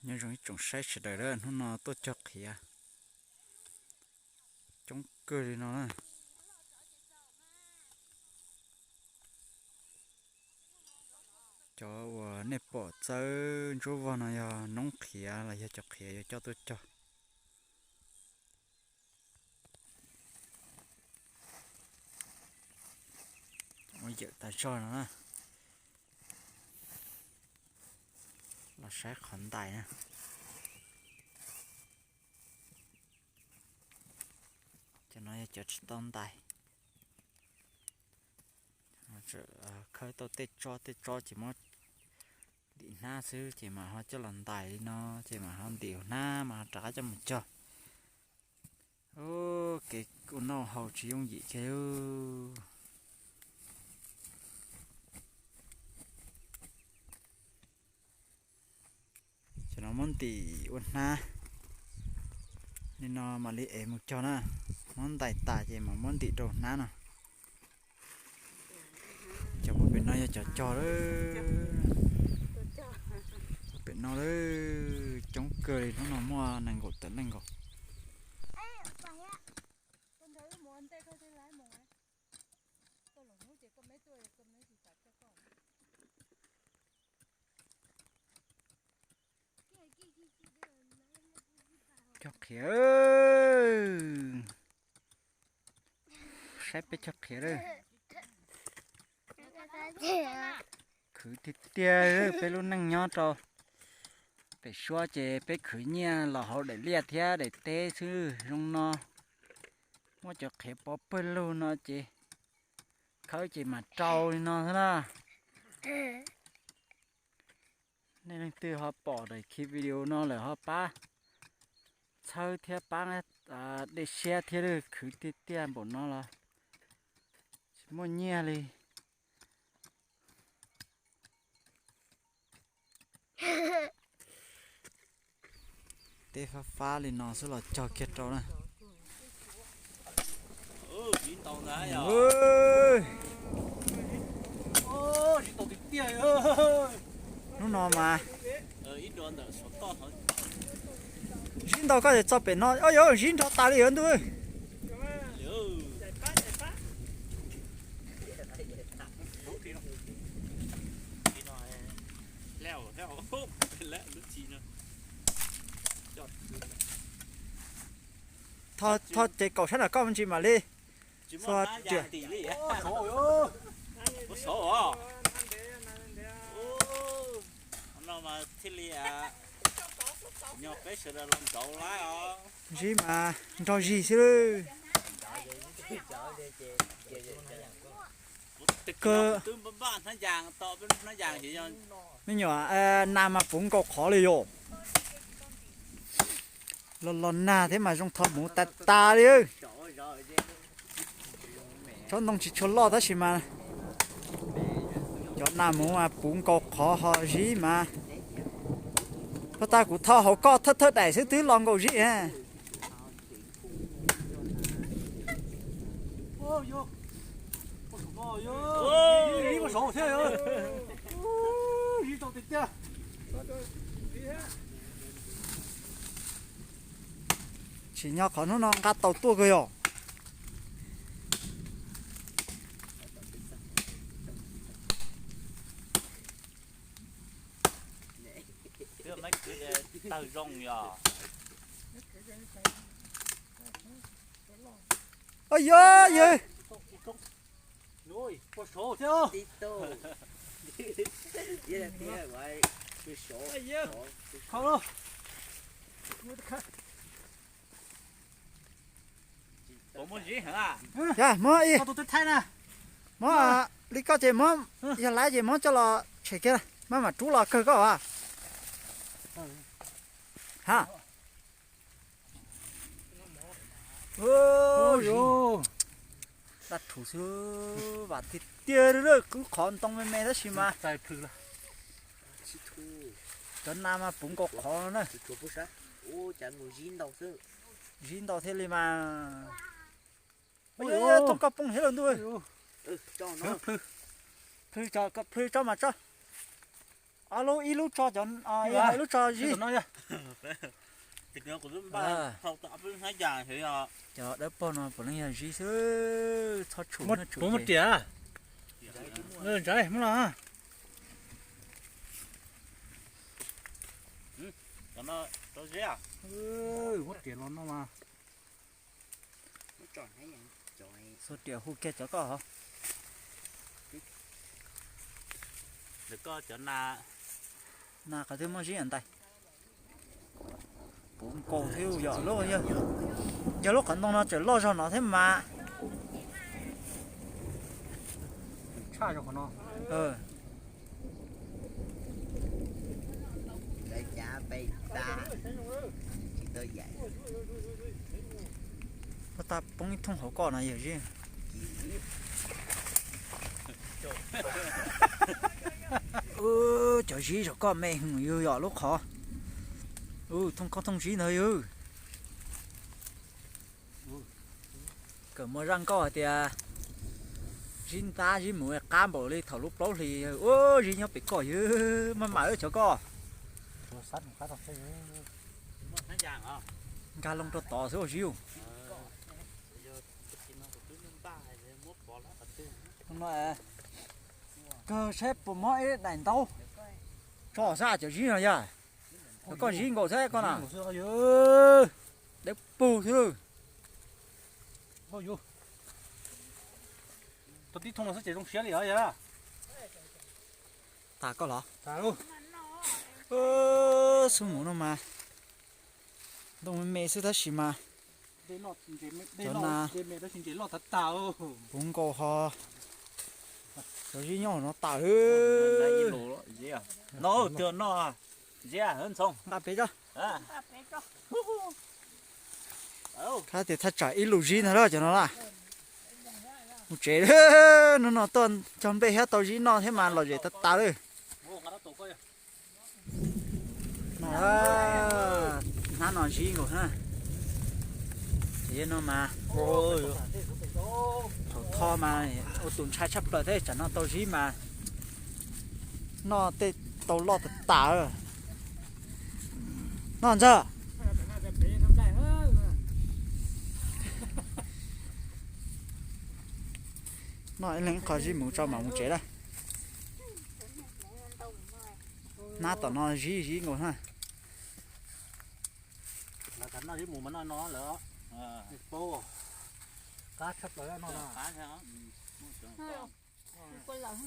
Nyob zoo ib tsoom saib sawv daws, hnub no tuaj cog qhiav coob kawg li no na. Cov uas nej pom txawb ntsuab vog no yog noob qhiav los yog cov qhiav yuav coj tuaj cog. Ua yawm tas zog no na. Los saib qhov ntais na. Cov no yog cov tsis tau ntais. Khawb tau tej tsob tej tsob ces muab ntim hnab xwb ces mam ho coj los ntais li no, ces mam ho ntim hnab mas ho rov qab coj mus cog. Kev ua noj haus tsis yooj yim kiag. Cov no muab ntim ua hnab li no mam li ev mus cog na. Muab ntais tas ces mam muab ntim rau hnab no. Cov pem no yog cov cog lawm. Pem no lawm, coob kawg li, hnub no muaj nees nkaum tawm leej nkaus. Cog qhiav, saib peb cog qhiav lawm. Khwv tiag tiag, peb lub neej nyob rau pem suab ces peb khwv nyiaj los hauv daim liaj thiab daim teb xwb zoo no. Muab cov qhiav pov pawg lug no ces khawb ces mam rau li no xwb na. Nej leej twg ho pom daim clip video no lawm ho pab txhawb thiab pab dej siab thiab, khwv tiag tiag npaum no los tsis muaj nyiaj li. Teb fab fab li no xwb los cog kiag rau na. Hnub no mas zib ntau koj ces txog pem no, o yuav zib nrov tas li yuav ntuj. Tho ces kaum sab nram koj me ntsis mam li. Thiaj li nyob peb sawv daws los nrauv lawm os. Zib mas nrog zig xwb lawm. Me nyuam, nas mas puv nkaus qhov li yom. Los los nag thiab mas zoo tho muv tas tas li. Tsob ntoo tsis tshua loj tab sis mas cov nas muv mas puv nkaus qhov ho zib mas. Pab tas kuv thauj hauv koj thawj thawj daim xwb twb los nkaus zib. Tsim nyog qhov hnub no nqa tau tuaj kawg yom. Tawg zoo yog. Yog yog. Yog muab ib, muab li koj ces muab, yog laiv ces muab coj los tshem kiag, maj mam rub los kawg koj as. Ha. Dab rhuv xwb, vam tiag tiag, qwb qhov ntoo me me tab sis mas cov nas mas puv nkaus qhov na. Zib ntau thiaj li mas. Ua, toog koj poob thiab lauj ntuj. Plhws, plhws tso mas tso. Ob lub, ib lub tso cov, ib lub tso zib. Cov dawb paug no puav leej yog zib xwb, txhob tshum. Muab riam, muab los. Muab riam los no mas. Xuas riam hu kiag cov koj hov. Na qhov twg muaj zib ntais. Puv nkaus thiab yog lub, yog lub qhov ntoo no tseem loj zog no thiab mas. Puas tas poob ib thooj hauv koj no yog zib. Cov zib zog koj me hwm yug yom lub qhov. Thooj koj thooj zib ntawd yog. Kawm muaj zaj nkauj hais tias zib ntab zib mus qab npaum li thaum lub plaub hlis. Ua zib nyob pem koj yog, maj mam cov koj. Nkag loo rau tod xwb zib. No kawg saib puas mob ib daim ntaub. Tso xab cov zib no yog. Koj zib nkaus thiab koj na. Dawb paug xwb. Tib thooj no xwb ces zoo siab li os. Tas koj los. Xub mus no mas ntoo me xwb tab sis mas cov na puv nkaus ho. Cov zib nyob no tas. No twg no, zib ntxhoo nqa pem tso. Kab tias thaj tsam ib lub zib ntag cov no na. Mus tsev no no tuaj cog nplej thiab tau zib noj thiab mas lom zem tas tas lawm. No, hnab no zib nkaus na. Ces no mas thaum tho mas ua tus ntshai tshaj plaws thiab tsam no tau zib mas noj tej tau loj tas tas. Noj ntxawg. Noj ib leeg qho zib mus tso mam mus tsev lawm. Hnab tom no zib zib nkaus na. Noj zib mus mas noj no lawm. Paub, qab tshaj plaws no. Kua lawm.